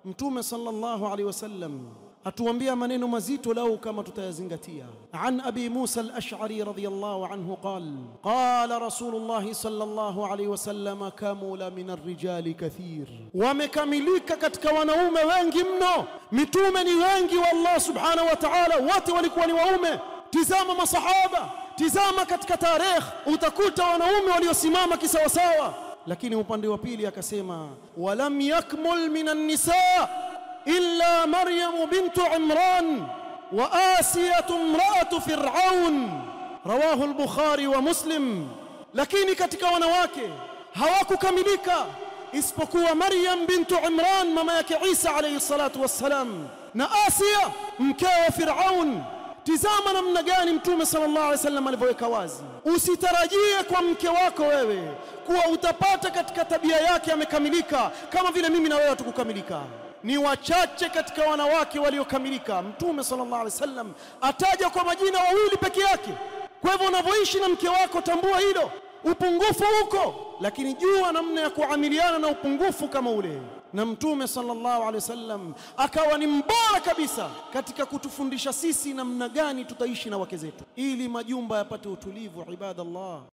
Mtume sallallahu alaihi wasallam atuambia maneno mazito lau kama tutayazingatia. An Abi Musa al-Ash'ari radhiyallahu anhu qala qala Rasulullah sallallahu alaihi wasallam kamula min ar-rijali kathir, wamekamilika katika wanaume wengi mno. Mitume ni wengi wa Allah subhanahu wa ta'ala, wote walikuwa ni waume. Tizama masahaba, tizama katika tarehe utakuta wanaume waliosimama kisawasawa. Lakini upande wa pili akasema walam yakmul minan nisa illa Maryam bintu Imran wa Asiyatu imra'atu Fir'aun, rawahu al-Bukhari wa Muslim. Lakini katika wanawake hawakukamilika isipokuwa Maryam bintu Imran mama yake Isa alayhi salatu wassalam na Asiya mkewe Fir'aun. Tizama namna gani Mtume sallallahu alaihi wasallam alivyoweka wazi. Usitarajie kwa mke wako wewe kuwa utapata katika tabia yake amekamilika kama vile mimi na wewe hatukukamilika. Ni wachache katika wanawake waliokamilika. Mtume sallallahu alaihi wasallam ataja kwa majina wawili peke yake. Kwa hivyo unavyoishi na mke wako tambua hilo, upungufu uko, lakini jua namna ya kuamiliana na upungufu kama ule. Na Mtume sallallahu alaihi wasallam akawa ni mbora kabisa katika kutufundisha sisi namna gani tutaishi na wake zetu ili majumba yapate utulivu. Ibadallah.